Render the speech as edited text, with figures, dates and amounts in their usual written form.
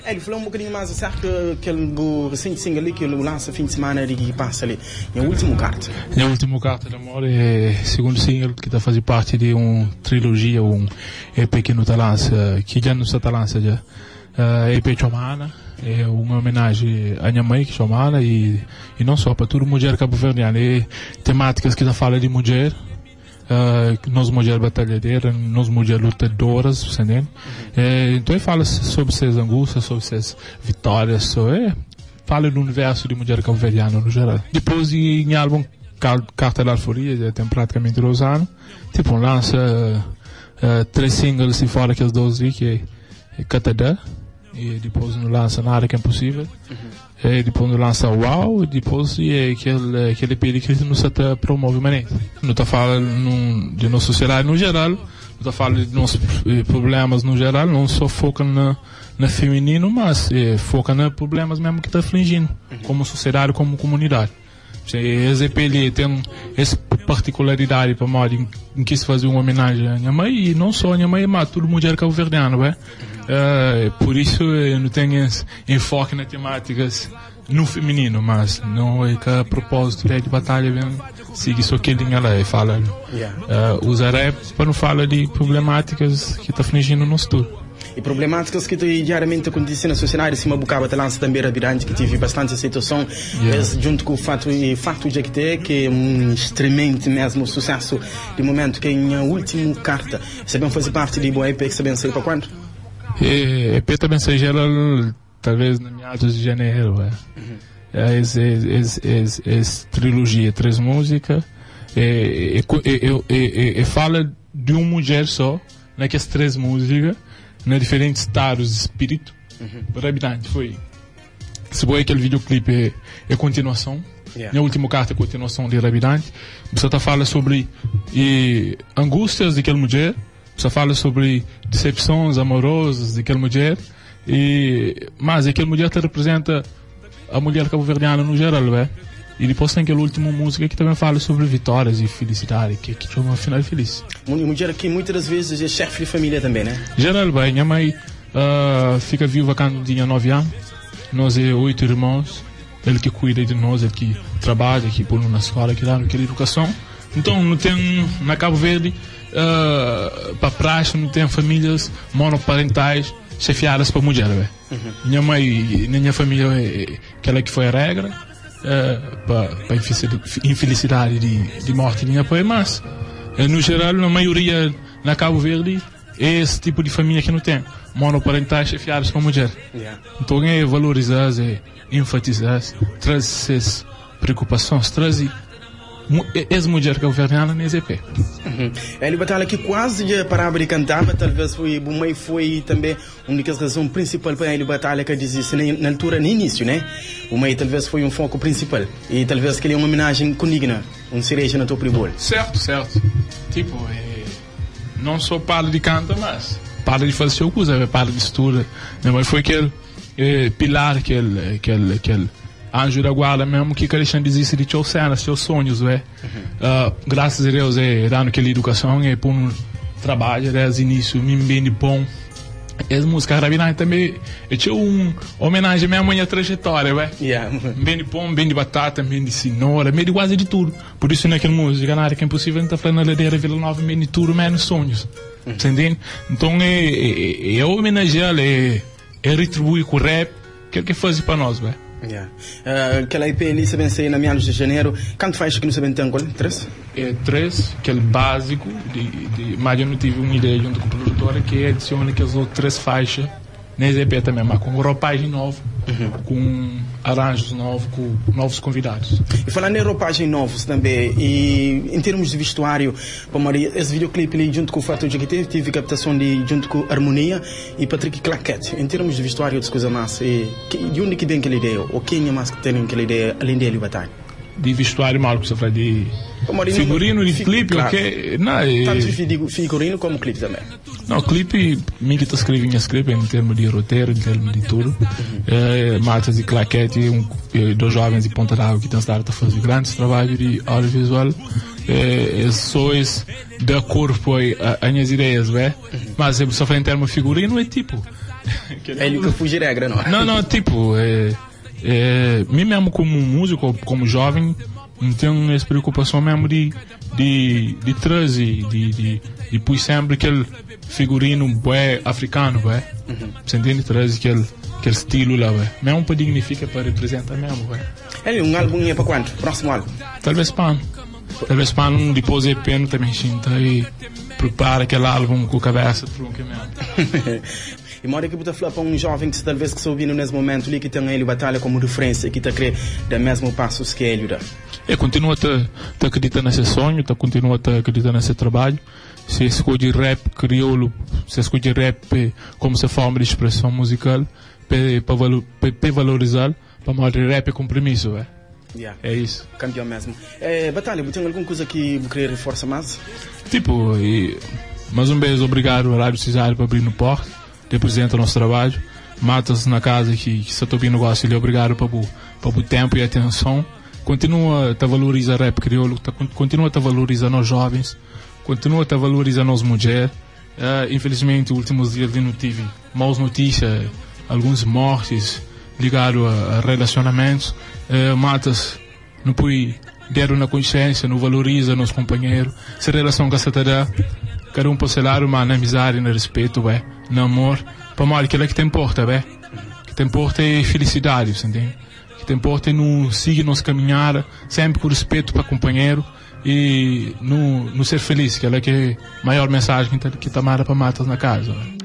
Hélio, fla un bokadinhu más aserka kel bu resenti single li ki bu lansa fin di simana di ki pasa li, Nha Últimu Karta. Nha Últimu Karta di Amor é sigundu single ki ta faze parti di un trilojia, un EP ki nu ta lansa, ki dja nu sta ta lansa dja. EP txoma Ana, é un omenaji a nha mai ki txoma Ana i non só, pa tudu mudjer kabuverdianu. É temátikas ki ta fala di mudjer. Nos mudjer batalhadera, nos mudjer lutadoras, você entende? É, então ele fala sobre suas angústias, sobre suas vitórias, sobre, é, fala do universo de mulher cabo-verdiana no geral. Depois de em álbum Carta da Alforia, já tem praticamente 2 anos, tipo, lança três singles e fora aqueles dois ali que é Catada, e depois não lança Nada Que é Impossível. E depois não lança Uau, e depois e aquele EP que não se tá promove mané. Não tá falando de nossa sociedade no geral, não tá falando de nossos problemas no geral, não só foca na feminino, mas foca na problemas mesmo que tá afligindo, como sociedade, como comunidade. Esse EP ali tem essa particularidade para modo em que se fazer uma homenagem à minha mãe e não só à minha mãe, mas toda mulher cabo-verdiana, não é? Por isso eu não tenho esse enfoque na temáticas no feminino, mas não é que a propósito de batalha vem seguir só aquele linha lá e fala usa rap para não falar de problemáticas que está afligindo no nosso. E problemáticas que diariamente acontecem na sociedade, cima bocaba te lança também Rabidante, que tive bastante aceitação, esse, junto com o fato e fato de que tem, que é um extremamente mesmo sucesso de momento, que é a última carta. Você bem fazer parte de boa EP que você bem sair para quando? E, EP também seja ela, talvez na meados de janeiro, é. É, esse trilogia, três músicas, e fala de uma mulher só, naquelas três músicas, na diferentes estados de espírito. Rabidante foi. Se foi aquele videoclipe é continuação. Minha última carta é continuação de Rabidante. Você tá fala sobre angústias daquela mulher. Você fala sobre decepções amorosas daquela mulher. E, mas aquela mulher te representa a mulher cabo-verdiana no geral, é? E depois tem aquela última música que também fala sobre vitórias e felicidade, que chama Final Feliz. Mulher que muitas das vezes é chefe de família também, né? Geral, bem, minha mãe fica viúva quando tinha 9 anos. Nós é oito irmãos. Ele que cuida de nós, ele que trabalha, que põe na escola, que dá aquela educação. Então, não tem, na Cabo Verde, para praxe, não tem famílias monoparentais chefiadas para mulher, velho. Minha mãe, na minha família, aquela que foi a regra, para infelicidade de morte de minha pai, mas, no geral, na maioria, na Cabo Verde, é esse tipo de família que não tem. Monoparentais chefiadas para mulher. Então é valorizar, é enfatizar, traz essas preocupações, traz essa mulher cabo-verdiana nesse EP. Hélio Batalha que quase já parava de cantar, mas talvez foi, o meio foi também uma das razões principal para Hélio Batalha que dizia na altura, no início, né? O meio talvez foi um foco principal e talvez que ele é uma homenagem condigna, um cereja na topo de bolo. Certo, certo. Tipo, não só para de cantar, mas para de fazer seu coisa, para de estudar. Mas foi aquele pilar, aquele anjo da guarda mesmo que deixando desistir de seus cenas, seus sonhos, velho. Graças a Deus, dando aquela educação, é por um trabalho, desde o início, me bem de bom. Essa música Rabinai também, eu tinha uma homenagem mesmo à minha trajetória, velho. Bem de pão, bem de batata, bem de cenoura, bem de quase de tudo. Por isso naquela música, nada que é impossível, a gente tá falando na ladeira Vila Nova, bem de tudo, menos sonhos. Você entende? Então é homenagear, é retribuir com o rap, que é o que faz para nós, velho. Yeah. Aquela EP ali, você bem na meados de janeiro. Quanto faz que não se bem tem? Qual? Três? É três, aquele básico, mas eu não tive uma ideia junto com o produtor que adiciona aquelas outras três faixas nesse EP também, mas com roupagem nova, com arranjos novos, com novos convidados. E falando em roupagem novos também, e em termos de vestuário, para Maria, esse videoclipe ali junto com o Fato de que teve captação de junto com Harmonia e Patrick Claquete. Em termos de vestuário, outras coisas mais, e, de onde que vem aquela ideia? Ou quem é mais que tem aquela ideia, além dele, Batalha? De vestuário, mal que você fala de figurino, de clipe, claro. Ok? Não, Tanto figurino como clipe também. Não, clipe, mim que está escrevendo script em termos de roteiro, em termos de tudo. Matas e Claquete, dois jovens de Ponta d'Água que têm estado a fazer grandes trabalhos de audiovisual. É só esse dá corpo a minhas ideias, né? Mas eu só falo em termos de figurino, é tipo, Hélio ka fuji regra, não? Não, não, tipo, é, é, mim mesmo como músico, como jovem, não tenho essa preocupação mesmo de, de, de trazer, de, de, de pôr sempre aquele figurino bué africano, bué. Você entende? Trazer aquele, aquele estilo lá, bué. Mesmo para dignificar, para representar mesmo, bué. Hélio, um álbum é para quando? Próximo álbum? Talvez pano. Talvez pano, depois é pena também sinta e prepara aquele álbum com a cabeça trunca mesmo. E mora que você falar para um jovem que talvez que está ouvindo nesse momento ali que tem Hélio Batalha como referência, que está a querer dar mesmo passos que Hélio dá. É, continua a te, te acreditar nesse sonho, te continua a te acreditar nesse trabalho. Se escolhe rap crioulo, se escolhe rap como sua forma de expressão musical, para valorizar, para mostrar rap é compromisso, é. Yeah. É isso. Campeão mesmo. É, Batalha, você tem alguma coisa que você querer reforçar mais? Tipo, e, mais um beijo, obrigado à Rádio Cisari por abrir no porto, representa o nosso trabalho. Matas na casa que, que só estou ouvindo gosto ele, obrigado para o tempo e atenção. Continua a valorizar rap crioulo, tá, continua a valorizar nós jovens, continua a valorizar nós mulheres. Infelizmente, últimos dias não tive maus notícias, algumas mortes ligadas a, a relacionamentos. Matas não põe dedo na consciência, não valoriza nosso companheiro. Se relação com a sataná, cada um para o seu lado, mas na amizade, no respeito, bé, no amor. Para mal, aquilo é que te importa, bé. O que te importa é felicidade, você entende? O que te importa é não seguir nossa caminhada, sempre com respeito para companheiro e no, no ser feliz, que é que é a maior mensagem que tá, que tá para matas na casa. Bé.